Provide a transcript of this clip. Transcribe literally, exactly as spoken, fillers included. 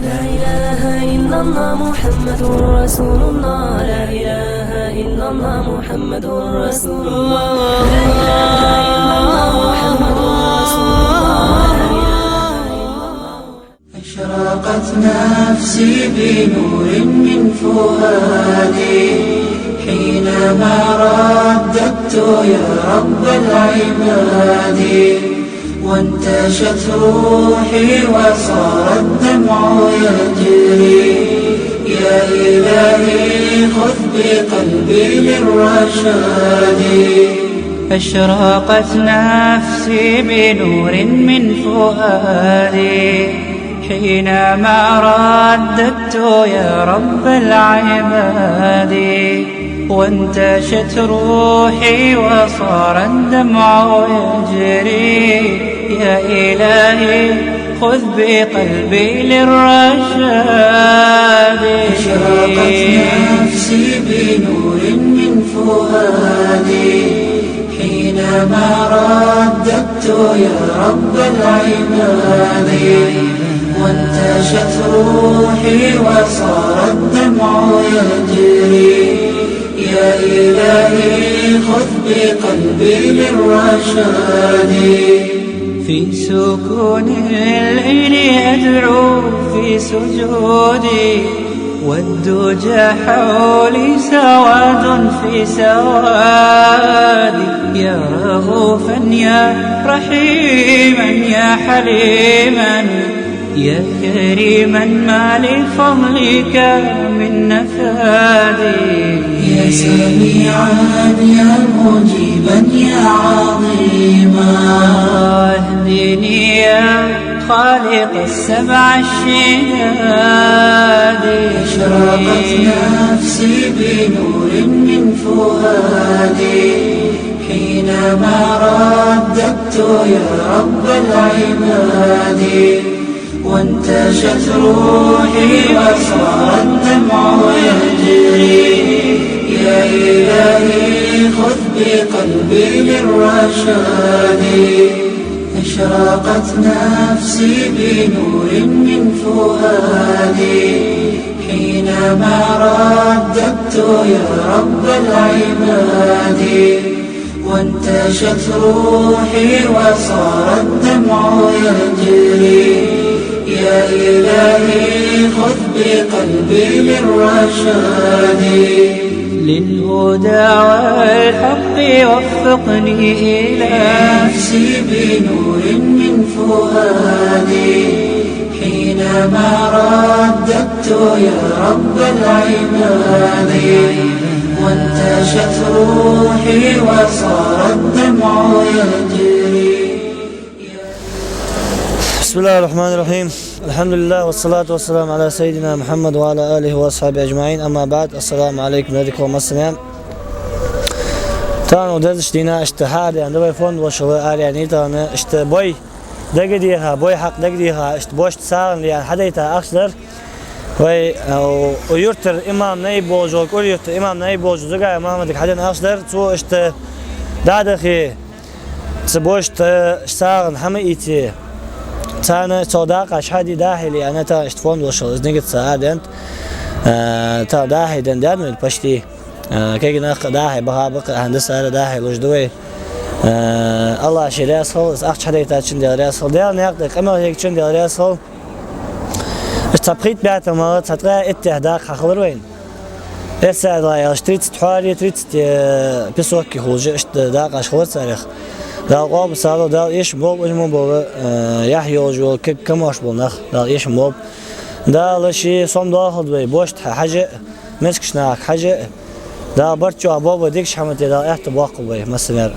لا إله إلا الله محمد رسول الله. لا إله إلا الله محمد رسول الله. لا إله إلا الله محمد رسول الله. لا إله إلا الله. أشرقت نفسي بنور من فؤادي حينما رددت يا رب العباد. وانتشت روحي وصار الدمع يجري. يا إلهي خذ بقلبي للرشاد. أشرقت نفسي بنور من فؤادي حينما رددت يا رب العباد. وانتشت روحي وصار الدمع يجري. يا إلهي خذ بقلبي للرشاد. أشرقت نفسي بنور من فؤادي حينما رددت يا رب العباد. وانتشت روحي وصار الدمع يجري. يا إلهي خذ بقلبي للرشاد. في سكون الليل أدعو في سجودي. والدجى حولي سواد في سوادي. يا رؤوفا يا رحيما يا حليما. يا كريما ما لفضلك من نفادي. يا سميعا يا مجيبا يا عظيما. اهدني يا خالق السبع الشداد. أشرقت نفسي بنور من فؤادي حينما رددت يا رب العباد. وانتشت روحي وصار الدمع يجري. يا إلهي خذ بقلبي للرشاد. أشرقت نفسي بنور من فؤادي حينما رددت يا رب العباد. وانتشت روحي وصار الدمع يجري. يا إلهي خذ بقلبي للرشاد. للهدى والحق وفقني إلهي. نفسي بنور من فؤادي حينما رددت يا رب العباد. وانتشت روحي وصار الدمع يجري. بسم الله الرحمن الرحيم. الحمد لله والصلاة والسلام على سيدنا محمد وعلى آله وأصحابه أجمعين. أما بعد، السلام عليكم ورحمة الله. Тахан дезаш дийнахьа иштта хьадаьнна да вай фонд вошал арадаьнна, тахан иштта бой дагадеха, бой хьакъ дагадеха, иштта бошта сагӀа лаьна хьадайта ахча дар. Вай, а, у, у юртара имам наиб волаш вола, КӀури-Юртара имам наиб волаш вола Зугаев Махьмадага хьаденна ахча дар. Цо иштта дӀадахе, цу бошта сагӀа хӀама ийце, царна цо дакъаш хьаде дӀахьийла аьнна, тахан иштта фонд вошал из нигат ца а дент, а, тахан дӀахьийденна даьд вайна почти. А, кагий нах дӀахьийбаха бакъахьа, хӀанз сара дӀахьийлуш да вай. А, АллахӀ ший раьза хилва, из ахча хьадайтачун Даьла раьза хилва. Даьла наькъа тӀа къамаьл хьийгачун Даьла раьза хилва. Иштта цхьа пхийтта бӀаь тамаш, цхьа ткъаь итт дакъа хьахилар вайна. Эсса дӀа аьлча, тридцать хьоаре, тридцать, э, песокке хулаш, иштта дакъаш хилар царех. Дала къоабал долда, Дала эшам болба, уж мо бола, э, яхь йолаш йола, каг-, камаьрша бола нах, Дала эшам болба. Дала ший сом доахалда вай, бошта хьажа, мискача наха хьажа. Дала барт чӀоагӀа болба вай, дикача хӀаман тӀа Дала аьттув боаккхалба вай массанена.